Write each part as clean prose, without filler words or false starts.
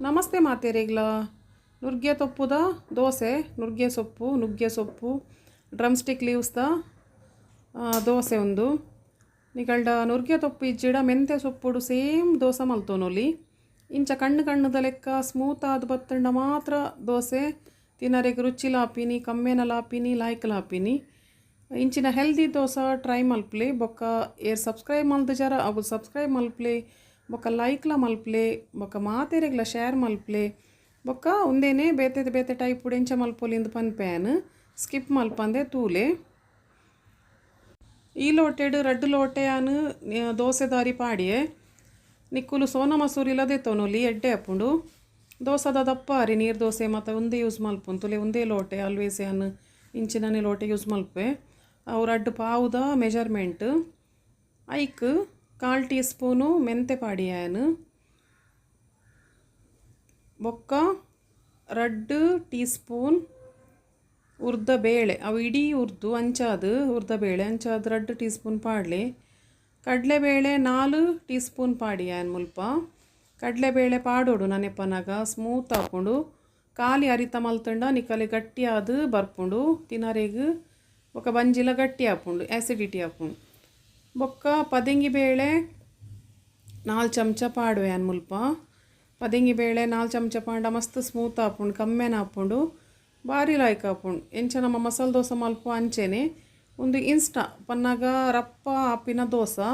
ನಮಸ್ತೆ ಮಾತೆರೆಗ್ಲ. ನುರ್ಗೆ ತೊಪ್ಪುದ ದೋಸೆ, ನುರ್ಗೆ ಸೊಪ್ಪು, ನುಗ್ಗೆ ಸೊಪ್ಪು, ಡ್ರಮ್ ಸ್ಟಿಕ್ ಲೀವ್ಸ್ದ ದೋಸೆ ಉಂದು. ನಿಕಲ್ಡ ನುರ್ಗೆ ತೊಪ್ಪು ಇಜ್ಜಿಡ ಮೆಂತೆ ಸೊಪ್ಪುಡು ಸೇಮ್ ದೋಸೆ ಮಲ್ತೊನೊಲಿ. ಇಂಚ ಕಣ್ಣು ಕಣ್ಣುದ ಲೆಕ್ಕ ಸ್ಮೂತ್ ಆದ್ ಬತ್ತುಂಡ ಮಾತ್ರ ದೋಸೆ ತಿನರೆಗ್ ರುಚಿಲಾಪಿನಿ, ಕಮ್ಮೆನಲಾಪಿನಿ, ಲಾಯ್ಕಲಾಪಿನಿ. ಇಂಚಿನ ಹೆಲ್ದಿ ದೋಸೆ ಟ್ರೈ ಮಲ್ಪುಲೆ. ಬೊಕ್ಕ ಏರ್ ಸಬ್ಸ್ಕ್ರೈಬ್ ಮಲ್ದುಜಾರ ಅವು ಸಬ್ಸ್ಕ್ರೈಬ್ ಮಲ್ಪುಲೆ, ಬೊಕ್ಕ ಲೈಕ್ಲ ಮಲ್ಪುಲೆ, ಬೊಕ್ಕ ಮಾತೆರೆಗ್ಲ ಶೇರ್ ಮಲ್ಪುಲೆ. ಬೊಕ್ಕ ಉಂದೇನೆ ಬೇತೆ ಬೇತೆ ಟೈಪ್ ಎಂಚ ಮಲ್ಪೊಲಿ ಇಂದು ಪನ್ಪೇನ್ ಸ್ಕಿಪ್ ಮಲ್ಪಂದೆ ತೂಲೆ. ಈ ಲೋಟೆಡ್ ರಡ್ಡ್ ಲೋಟೆ ಆನ್ ದೋಸೆದಾರಿ ಪಾಡಿಯೆ. ನಿಕ್ಕುಲು ಸೋನಾ ಮಸೂರಿಲ ದೆತ್ತೊನೊಲಿ, ಎಡ್ಡೆ ಆಪುಂಡು. ದೋಸೆದ ದಪ್ಪ ಅರಿ ನೀರು ದೋಸೆ ಮತ್ತು ಉಂದೇ ಯೂಸ್ ಮಲ್ಪುನು ತುಲೆ. ಉಂದೇ ಲೋಟೆ ಆಲ್ವೇಸ್ ಯಾನ್ ಇಂಚಿನನೆ ಲೋಟೆ ಯೂಸ್ ಮಲ್ಪೆ. ಅವು ರಡ್ಡ್ ಪಾವುದ ಮೆಜರ್ಮೆಂಟ್. ಐಕ್ 1/4 ಟೀ ಸ್ಪೂನು ಮೆಂತೆ ಪಾಡಿಯಾನ್, ಬೊಕ್ಕ 2 ಟೀ ಸ್ಪೂನ್ ಉರ್ದ ಬೇಳೆ. ಅವು ಇಡೀ ಉರ್ದು ಅಂಚಾದು, ಉರ್ದ ಬೇಳೆ ಅಂಚಾದು 2 ಟೀ ಸ್ಪೂನ್ ಪಾಡಲಿ. ಕಡಲೆಬೇಳೆ 4 ಟೀ ಸ್ಪೂನ್ ಪಾಡಿಯಾನ್ ಮುಲ್ಪ. ಕಡಲೆಬೇಳೆ ಪಾಡೋಡು ನನೆಪನಗ ಸ್ಮೂತ್ ಆಪುಂಡು. ಖಾಲಿ ಅರಿತ ಮಲ್ತಂಡ ನಿಕಲೆ ಗಟ್ಟಿಯಾದ ಬರ್ಪುಂಡು ತಿನರೆಗ್, ಬೊಕ್ಕ ಬಂಜಿಲ ಗಟ್ಟಿ ಆಪುಂಡು, ಆ್ಯಸಿಡಿಟಿ ಆಪುಂಡು. ಬೊಕ್ಕ ಪದೆಂಗಿ ಬೇಳೆ 4 ಚಮಚ ಪಾಡುವೆ ಮುಲ್ಪ. ಪದೆಂಗಿ ಬೇಳೆ 4 ಚಮಚ ಪಾಂಡ ಮಸ್ತ್ ಸ್ಮೂತ್ ಆಪುಂಡು, ಕಮ್ಮೆನ ಆಪುಂಡು, ಬಾರಿ ಲಾಯ್ಕ್ ಆಪುಂಡು. ಎಂಚ ನಮ್ಮ ಮಸಾಲೆ ದೋಸೆ ಮಲ್ಪ ಅಂಚೆನೆ ಒಂದು ಇನ್ಸ್ಟಾ ಪನ್ನಾಗ ರಪ್ಪ ಆಪಿನ ದೋಸೆ.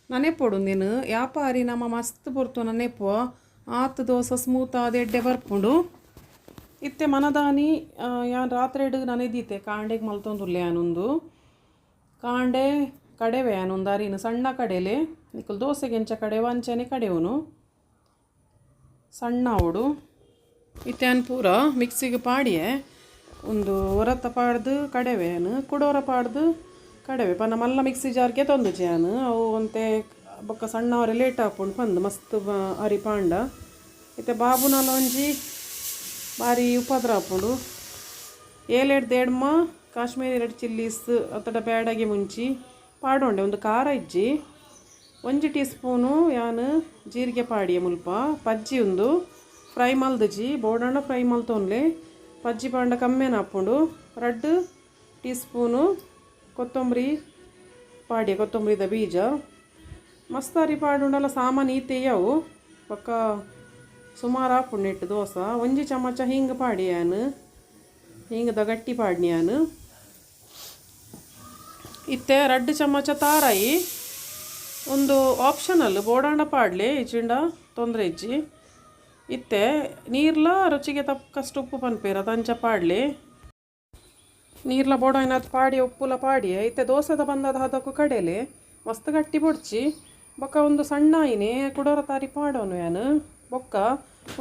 ನನೆಪೊಡು ನೀನು ಯಾಪಾರಿ ನಮ್ಮ ಮಸ್ತ್ ಪೊರ್ತು ನನೆಪುವ, ಆತ್ ದೋಸೆ ಸ್ಮೂತ್ ಆದ್ ಎಡ್ಡೆ ಬರ್ಪುಂಡು. ಇತ್ತೆ ಮನದಾನಿ ಯಾನ್ ರಾತ್ರೆಡ್ ನನೆದೀತೆ, ಕಾಂಡೆಗ್ ಮಲ್ತೊಂದುಲ್ಲೆ. ಯಾನೊಂದು ಕಾಂಡೆ ಕಡೆವೆ ಯಾನೊಂದು ಅರಿನ ಸಣ್ಣ ಕಡೆಲೆ. ನಿಕುಲು ದೋಸೆಗೆ ಎಂಚ ಕಡೆವ ಅಂಚನೆ ಕಡೆವನು, ಸಣ್ಣ ಅವಡು. ಇತ್ತೆ ಯಾನ್ ಪೂರ ಮಿಕ್ಸಿಗೆ ಪಾಡಿಯೆ. ಒಂದು ಒರತ ಪಾಡ್ದು ಕಡೆವೆ ಯಾನ್, ಕುಡೋರ ಪಾಡ್ದು ಕಡೆವೆ. ಪನ್ನ ಮಲ್ಲ ಮಿಕ್ಸಿ ಜಾರ್ಗೆ ತಂದುಜೆ ಯಾನ್, ಅವು ಒಂತೆ ಬೊಕ್ಕ ಸಣ್ಣವರೆ ಲೇಟ್ ಆಪುಂಡು ಪಂದು ಮಸ್ತ್ ಅರಿ ಪಾಂಡ. ಇತ್ತೆ ಬಾಬುನಲ ಒಂಜಿ ಬಾರಿ ಉಪದ್ರ ಆಪುಂಡು. ಏಲೆಡ್ ದೇಡ್ಮ ಕಾಶ್ಮೀರಿ ರೆಡ್ ಚಿಲ್ಲೀಸ್ ಅತ್ತಡ ಬ್ಯಾಡಗೆ ಮುಂಚಿ ಪಾಡೊಂಡೆ, ಒಂದು ಖಾರ ಇಜ್ಜಿ. 1 ಟೀ ಸ್ಪೂನು ಯಾನ್ ಜೀರಿಗೆ ಪಾಡಿಯೆ ಮುಲ್ಪ. ಪಜ್ಜಿ ಉಂದು ಫ್ರೈ ಮಲ್ದುಜಿ, ಬೋಡಾಂಡ ಫ್ರೈ ಮಲ್ತೊನ್ಲೆ. ಪಜ್ಜಿ ಪಾಂಡ ಕಮ್ಮೆನ ಆಪುಂಡು. 2 ಟೀ ಸ್ಪೂನು ಕೊತ್ತಂಬರಿ ಪಾಡಿಯೆ, ಕೊತ್ತಂಬರಿದ ಬೀಜ. ಮಸ್ತ್ ಅರಿ ಪಾಡುಂಡಲ ಸಾಮಾನು ಈತೆಯವು, ಬೊಕ್ಕ ಸುಮಾರು ಆಪುಂಡು ನೆಟ್ಟು ದೋಸೆ. 1 ಚಮಚ ಹಿಂಗೆ ಪಾಡಿಯಾನು, ಹಿಂಗದ ಗಟ್ಟಿ ಪಾಡ್ನಿಯಾನು. ಇತ್ತೆ 2 ಚಮಚ ತಾರಾಯಿ. ಒಂದು ಆಪ್ಷನಲ್, ಬೋಡಾಂಡ ಪಾಡ್ಲೆ, ಇಜ್ಜಿಂಡ ತೊಂದರೆ ಇಜ್ಜಿ. ಇತ್ತೆ ನೀರ್ಲ ರುಚಿಗೆ ತಕ್ಕಷ್ಟು ಉಪ್ಪು ಪನ್ಪೇರ ಅಂಚ ಪಾಡ್ಲೆ. ನೀರ್ಲ ಬೋಡಾಯ್ನತ್ ಪಾಡಿ, ಉಪ್ಪುಲ ಪಾಡಿ. ಇತ್ತೆ ದೋಸೆದ ಬಂದದ ಹದಕ್ಕು ಕಡೆಲೆ, ಮಸ್ತ್ ಗಟ್ಟಿ ಬೊಡ್ಚಿ. ಬೊಕ್ಕ ಒಂದು ಸಣ್ಣ ಆಯಿನೆ ಕುಡೋರ ತಾರಿ ಪಾಡೋನು ಯಾನು. ಬೊಕ್ಕ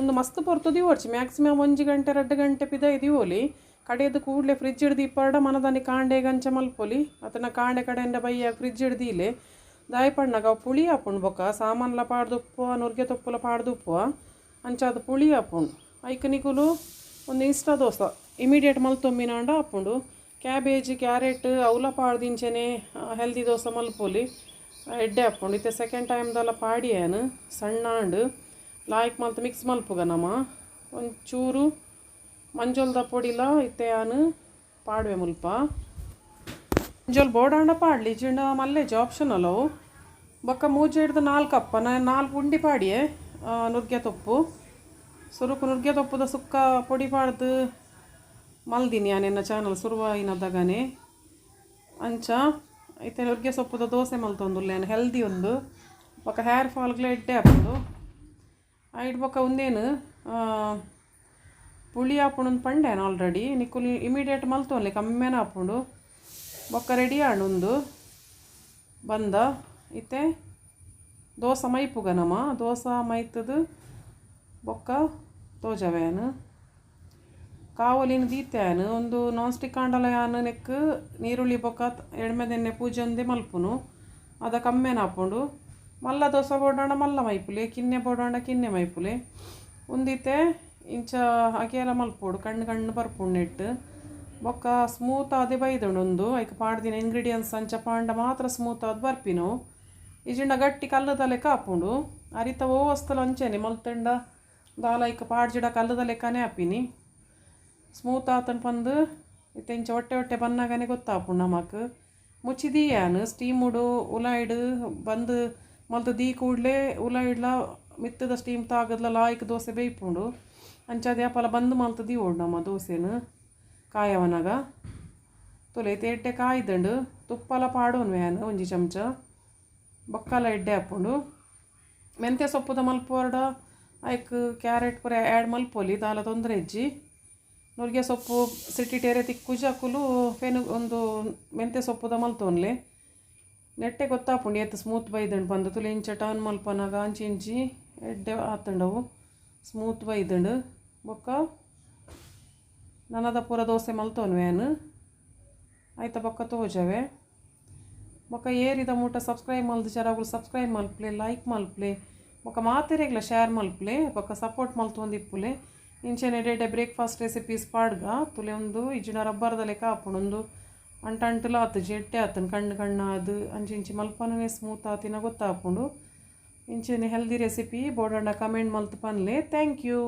ಒಂದು ಮಸ್ತ್ ಪೊರ್ತು ದಿವೊಡ್ಚಿ, ಮ್ಯಾಕ್ಸಿಮಮ್ 1 ಗಂಟೆ 2 ಗಂಟೆ ಪಿದೈ ದಿವೊಲಿ. ಕಡೆದು ಕೂಡಲೇ ಫ್ರಿಜ್ ಹಿಡ್ದು ಇಪ್ಪಾಡ ಮನದಾನಿ ಕಾಂಡೆ ಗಂಚ ಮಲ್ಪೊಲಿ. ಅತನ ಕಾಂಡೆ ಕಡೆಯಿಂದ ಬಯ್ಯ ಫ್ರಿಜ್ ಹಿಡ್ದೀಲೆ ದಾಯಿ ಪಣ್ಣಗ ಅವು ಪುಳಿ ಆಪುಂಡು. ಬೊಕ್ಕ ಸಾಮಾನ್ಲ ಪಾಡ್ದು ಉಪ್ಪು, ನುರ್ಗೆ ತೊಪ್ಪುಲ ಪಾಡ್ದು ಉಪ್ಪು, ಅಂಚಾದ ಪುಳಿ ಆಪುಂಡು. ಐಕ್ ನಿಕುಲು ಒಂದು ಇನ್ಸ್ಟಾ ದೋಸೆ ಇಮಿಡಿಯೇಟ್ ಮಲ್ತೊಂಬಿನಾಂಡ ಆಪುಂಡು. ಕ್ಯಾಬೇಜ್, ಕ್ಯಾರೆಟ್ ಅವಲ ಪಾಡ್ದಿಂಚನೆ ಹೆಲ್ದಿ ದೋಸೆ ಮಲ್ಪೊಲಿ, ಎಡ್ಡೆ ಆಪುಂಡು. ಇತ್ತೆ ಸೆಕೆಂಡ್ ಟೈಮ್ದಲ್ಲ ಪಾಡಿಯಾನು, ಸಣ್ಣ ಆಂಡ್. ಲಾಯ್ಕ್ ಮಲ್ತ್ ಮಿಕ್ಸ್ ಮಲ್ಪುಗ ನಮ. ಒಂಚೂರು ಮಂಜೊಲ್ದ ಪೊಡಿಲ ಇತ್ತೆ ಯಾನು ಪಾಡುವೆ ಮುಲ್ಪ. ಮಂಜೊಲ್ ಬೋಡಾಂಡ ಪಾಡ್ಲಿ, ಇಜ್ಜಿಂಡ ಮಲ್ಲೆಜ್, ಆಪ್ಷನಲ್ ಅವು. ಬೊಕ್ಕ ಮೂಜೆಡ್ದು 4 ಕಪ್ಪ, ನಾನು 4 ಉಂಡಿ ಪಾಡಿಯೆ ನುಗ್ಗೆ ತೊಪ್ಪು. ಸುರುಕು ನುಗ್ಗೆ ತೊಪ್ಪುದ ಸುಕ್ಕ ಪೊಡಿ ಪಾಡ್ದು ಮಲ್ದಿನಿ ಯಾನೆನ್ನ ಚಾನಲ್ ಸುರುವಾಯಿನದಗನೆ. ಅಂಚ ಇತ್ತೆ ನುಗ್ಗೆ ಸೊಪ್ಪುದ ದೋಸೆ ಮಲ್ತೊಂದುಲ್ಲೆ ಹೆಲ್ದಿ ಒಂದು. ಬೊಕ್ಕ ಹೇರ್ ಫಾಲ್ಗ್ಲ ಎಡ್ಡೆ ಆಪುಂಡು. ಐಟ್ ಬೊಕ್ಕ ಉಂದೇನು ಪುಳಿ ಆಪುಂಡು ಪಂಡೇನು ಆಲ್ರೆಡಿ. ನಿಕುಲು ಇಮಿಡಿಯೇಟ್ ಮಲ್ತೊನ್ಲೆ, ಕಮ್ಮೆನ ಆಪುಂಡು. ಬೊಕ್ಕ ರೆಡಿ ಆಂಡ್ ಉಂದು ಬಂದ. ಇತ್ತೆ ದೋಸೆ ಮೈಪುಗ ನಮ. ದೋಸೆ ಮೈತದು ಬೊಕ್ಕ ತೋಜವೇನು. ಕಾವಲಿನ ದೀತ್ಯಾನು. ಒಂದು ನಾನ್ ಸ್ಟಿಕ್ ಆಂಡಲ ಯಾನ್ ನೆಕ್ ನೀರುಳ್ಳಿ ಬೊಕ್ಕ ಎಣ್ಮೆದೆಣ್ಣೆ ಪೂಜೊಂದೆ ಮಲ್ಪುನು, ಅದ ಕಮ್ಮೆನ ಆಪುಂಡು. ಮಲ್ಲ ದೋಸೆ ಬೋಡಾಂಡ ಮಲ್ಲ ಮೈಪುಲೆ, ಕಿನ್ನೆ ಬೋಡಾಂಡ ಕಿನ್ನೆ ಮೈಪುಲೆ. ಉಂದಿತ್ತೆ ಇಂಚ ಅಗೆಲ ಮಲ್ಪೊಡು, ಕಣ್ಣು ಕಣ್ಣು ಬರ್ಪುಂಡು ನೆಟ್. ಬೊಕ್ಕ ಸ್ಮೂತ್ ಆದೆ ಬೈದುಂಡು ಉಂದು. ಐಕ್ ಪಾಡ್ದಿನ ಇಂಗ್ರೀಡಿಯೆಂಟ್ಸ್ ಅಂಚ ಪಾಂಡ ಮಾತ್ರ ಸ್ಮೂತ್ ಆದ್ ಬರ್ಪಿನವು, ಇಜಿಂಡ ಗಟ್ಟಿ ಕಲ್ಲುದ ಲೆಕ್ಕ ಆಪುಂಡು. ಅರಿತ ಓ ವಸ್ತುಲು ಅಂಚೆನೆ ಮಲ್ತಂಡ ದಾಲ ಐಕ್ ಪಾಡ್ಜಿಡ ಕಲ್ಲುದ ಲೆಕ್ಕನೇ ಆಪಿನಿ. ಸ್ಮೂತ್ ಆತನ್ ಪಂದು ಇತ್ತೆ ಇಂಚ ಒಟ್ಟೆ ಒಟ್ಟೆ ಬನ್ನಗನೆ ಗೊತ್ತಾಪುಂಡು ನಮಕ್. ಮುಚ್ಚಿದೀಯಾನ್ ಸ್ಟೀಮುಡು ಉಲಾಯಿಡು ಬಂದ್ ಮಲ್ತ್ ದೀ ಕೂಡಲೇ ಉಲಾಯಿಡ್ಲ ಮಿತ್ತದ ಸ್ಟೀಮ್ ತಾಗದ್ಲ ಲಾಯ್ಕ್ ದೋಸೆ ಬೇಯ್ಪುಂಡು. ಅಂಚಾದ್ ಯಾಪಲ ಬಂದ್ ಮಲ್ತ್ ದೀವೊಡು ನಮ್ಮ ದೋಸೆನ್ ಕಾಯವನಗ. ತೂಲೆ ಇತ್ತೆ ಎಡ್ಡೆ ಕಾಯ್ದುಂಡು. ತುಪ್ಪಲ ಪಾಡೋನು ಯಾನ್ ಒಂಜಿ ಚಮಚ, ಬೊಕ್ಕಲ ಎಡ್ಡೆ ಆಪುಂಡು. ಮೆಂತ್ಯ ಸೊಪ್ಪುದ ಮಲ್ಪುವರ್ಡ ಐಕ್ ಕ್ಯಾರೆಟ್ ಪೂರ ಆ್ಯಡ್ ಮಲ್ಪೊಲಿ, ದಾಲ ತೊಂದರೆ ಇಜ್ಜಿ. ನುಗ್ಗೆ ಸೊಪ್ಪು ಸಿಟಿಟೇರೆ ತಿಕ್ಕುಜ ಅಕುಲು ಫೆನು ಒಂದು ಮೆಂತ್ಯ ಸೊಪ್ಪುದ ಮಲ್ತೊನ್ಲೆ. ನೆಟ್ಟೆ ಗೊತ್ತಾಪುಂಡು ಏತ್ ಸ್ಮೂತ್ ಬೈದುಂಡು ಪಂದ್. ತುಲೆ ಇಂಚ ಟರ್ನ್ ಮಲ್ಪನಗ ಅಂಚಿ ಇಂಚಿ ಎಡ್ಡೆ ಆತುಂಡವು, ಸ್ಮೂತ್ ಬೈದುಂಡು. ಬೊಕ್ಕ ನನದ ಪೂರ ದೋಸೆ ಮಲ್ತೊನ್ವೆ ಯಾನ್, ಐತ ಬೊಕ್ಕ ತೋಜವೆ. ಬೊಕ್ಕ ಏರಿದ ಮೂಟ ಸಬ್ಸ್ಕ್ರೈಬ್ ಮಲ್ದಿಜಾರ ಅವುಲು ಸಬ್ಸ್ಕ್ರೈಬ್ ಮಲ್ಪಲೆ, ಲೈಕ್ ಮಲ್ಪಲೆ, ಬೊಕ್ಕ ಮಾತೆರೆಗ್ಲ ಶೇರ್ ಮಲ್ಪಲೆ, ಬೊಕ್ಕ ಸಪೋರ್ಟ್ ಮಲ್ತೊಂದಿಪ್ಪುಲೆ. ಇಂಚೆನೆ ಎಡ್ಡೆ ಎಡ್ಡೆ ಬ್ರೇಕ್ಫಾಸ್ಟ್ ರೆಸಿಪೀಸ್ ಪಾಡ್ಗ. ತುಲೆ ಉಂದು ಇಜ್ಜಿಡ ರಬ್ಬರ್ದ ಲೆಕ್ಕ ಆಪುಂಡು. ಉಂದು ಅಂಟು ಅಂಟುಲ ಆತುಜಿ, ಎಡ್ಡೆ ಆತುಂಡು. ಕಣ್ಣು ಕಣ್ಣಾದ್ ಅಂಚಿ ಇಂಚಿ ಮಲ್ಪನನೇ ಸ್ಮೂತ್ ಆತಿನ ಗೊತ್ತಾಪುಂಡು. ಇಂಚೆನೆ ಹೆಲ್ದಿ ರೆಸಿಪಿ ಬೋಡಂಡ ಕಮೆಂಟ್ ಮಲ್ತ್ ಪನ್ಲೆ. Thank you.